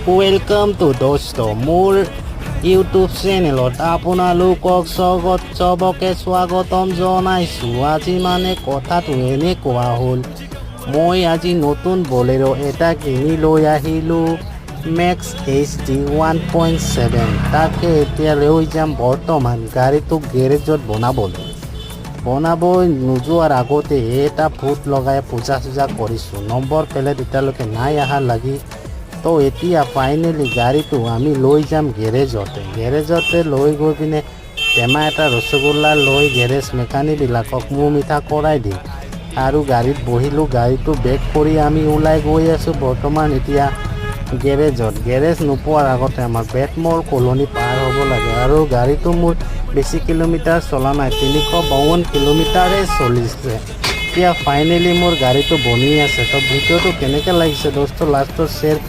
Welcome to দোস্ত, মোৰ YouTube চেনেলত আপোনালোকক স্বাগত, চবকে স্বাগতম জনাইছোঁ। আজি মানে কথাটো এনেকুৱা হ'ল, মই আজি নতুন বলেৰ' এটা কিনি লৈ আহিলোঁ, মেক্স এইচডি 1.7। তাকে এতিয়া লৈ যাম বৰ্তমান গাড়ীটো গেৰেজত বনাবলৈ। বনাব নোযোৱাৰ আগতে এটা ফুট লগাই পূজা চূজা কৰিছোঁ। নম্বৰ প্লেট এতিয়ালৈকে নাই অহা লাগি। তো এতিয়া ফাইনেলি গাড়ীটো আমি লৈ যাম গেৰেজতে। গেৰেজতে লৈ গৈ পিনে টেমা এটা ৰসগোল্লা লৈ গেৰেজ মেকানিকবিলাকক মুখ মিঠা কৰাই দিম। আৰু গাড়ীত বহিলোঁ, গাড়ীটো বেক কৰি আমি ওলাই গৈ আছোঁ বৰ্তমান এতিয়া গেৰেজত। গেৰেজ নোপোৱাৰ আগতে আমাক বেটমল কলনী পাৰ হ'ব লাগে। আৰু গাড়ীটো মোৰ বেছি কিলোমিটাৰ চলা নাই, 352 কিলোমিটাৰে চলিছে। এতিয়া ফাইনেলি মোৰ গাড়ীটো বনি আছে। তো ভিডিঅ'টো কেনেকৈ লাগিছে দোস্ত, লাষ্টত শ্বেয়াৰ